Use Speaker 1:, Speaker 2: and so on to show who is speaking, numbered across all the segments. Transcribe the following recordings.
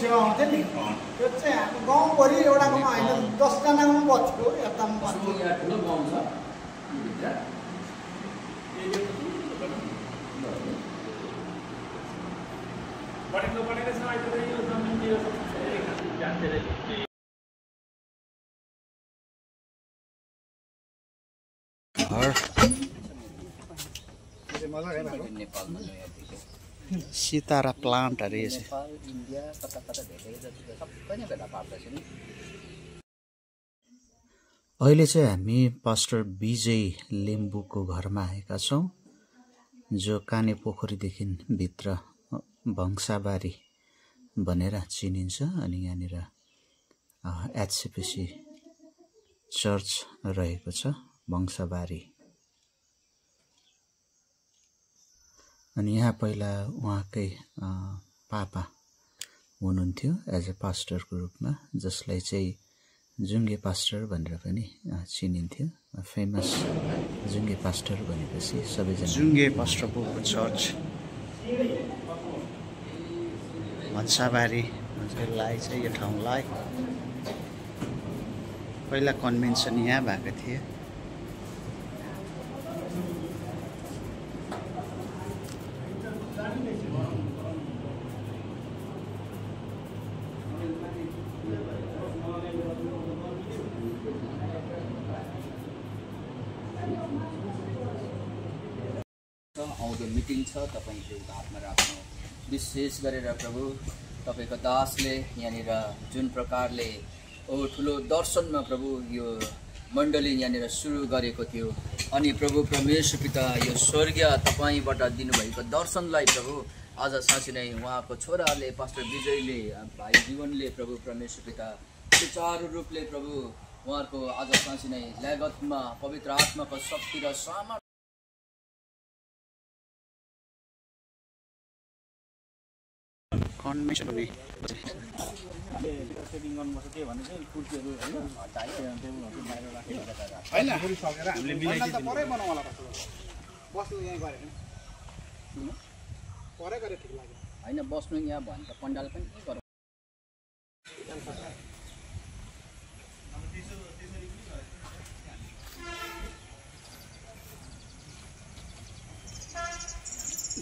Speaker 1: सेवा हुन्थ्यो नि त्यो चाहिँ हाम्रो गाउँभरि एउटाकोमा होइन 10 जनाकोमा बस्थ्यो यतामा बस्थ्यो
Speaker 2: यहाँ ठुलो गाउँ छ
Speaker 3: बढेको छ अहिले यो जमिनतिर
Speaker 1: सितारा प्लान्टहरु यो चाहिँ
Speaker 2: इन्डिया कता कता भेटेको जति सबै नै भेला पार्दैछ नि।
Speaker 1: अहिले चाहिँ हामी पास्टर विजय लिम्बुको घरमा आएका छौं जो काने पोखरीदेखि भित्र भंसाबारी भनेर चिनिन्छ अनि यहाँनिर एचसीपीसी चर्च रहेको छ भंसाबारी। अनि यहाँ पहिला उहाँकै पापा हुनुहुन्थ्यो एज अ पास्टरको रूपमा जसलाई चाहिँ जुङ्गे पास्टर भनेर पनि चिनिन्थ्यो। फेमस जुङ्गे पास्टर भनेपछि सबैजना जुङ्गे पास्टर भएको चर्च भंसाबारीलाई चाहिँ यो ठाउँलाई पहिला कन्भेन्सन यहाँ भएको थियो।
Speaker 2: आउँदो मिटिङ छ तपाईले हातमा राख्नु। विशेष गरेर प्रभु तपाईको दासले यहाँनिर जुन प्रकारले ठुलो दर्शनमा प्रभु यो मण्डली यहाँनिर सुरु गरेको थियो अनि प्रभु परमेश्वर पिता यो स्वर्गीय तपाईबाट दिनुभएको दर्शनलाई प्रभु आज साँच्चै नै उहाँको छोराले पास्टर विजयले भाइ जीवनले प्रभु परमेश्वर पिता सुचारू रूपले प्रभु उहाँको आज साँच्चै नै लागतमा पवित्र आत्माको शक्ति र सामर्थ्य
Speaker 1: कन्भेन्सन पनि
Speaker 3: सेटिङ गर्नुपर्छ के भने चाहिँ कुर्सीहरू हैन टेबलहरु बाहिर राखेर हैन फेरि सकेर हामीले मिलाइदिन्छ परै बनाउँ होला कस्तो बस्नु यहाँ गरे हैन परै गरे ठीक लाग्यो
Speaker 2: हैन बस्नु यहाँ भने त पण्डाल पनि के गरौँ।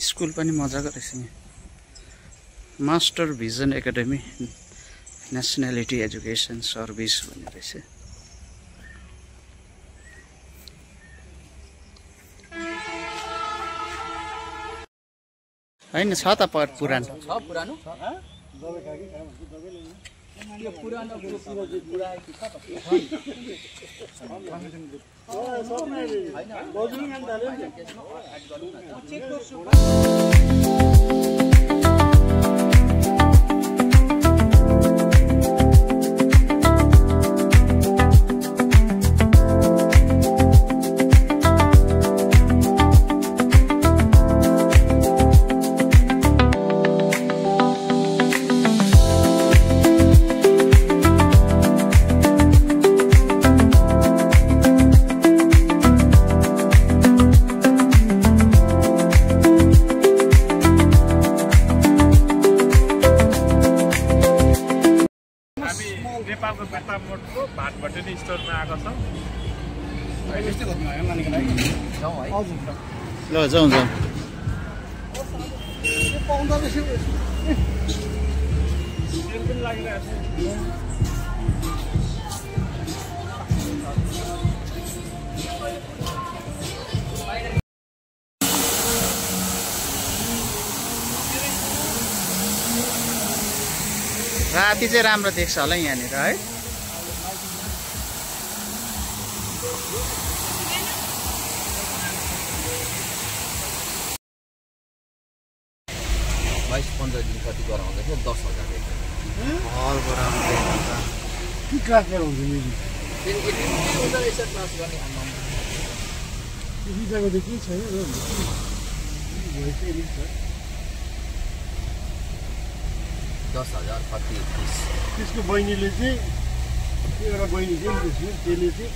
Speaker 1: स्कुल पनि मजाको रहेछ नि master vision academy nationality education service भन्ने रहेछ। हैन छ त पुरानो
Speaker 2: छ पुरानो यो पुरानो ग्रुपको जो बुढाएको छ त
Speaker 3: नेपालको पेतामोडको भाटभटेनी स्टोरमा आएको छ।
Speaker 1: ल जाउँ जाउँ राति चाहिँ राम्रो देख्छ होला यहाँनिर है।
Speaker 2: बाइस 15 दिन कति गराउँदा थियो 10,000
Speaker 3: के क्लास गराउँछ नि
Speaker 2: क्लास गर्ने
Speaker 3: बिजाको त के छैन र
Speaker 2: 10,000 कति 30
Speaker 3: त्यसको बहिनीले चाहिँ एउटा बहिनी चाहिँ त्यसले चाहिँ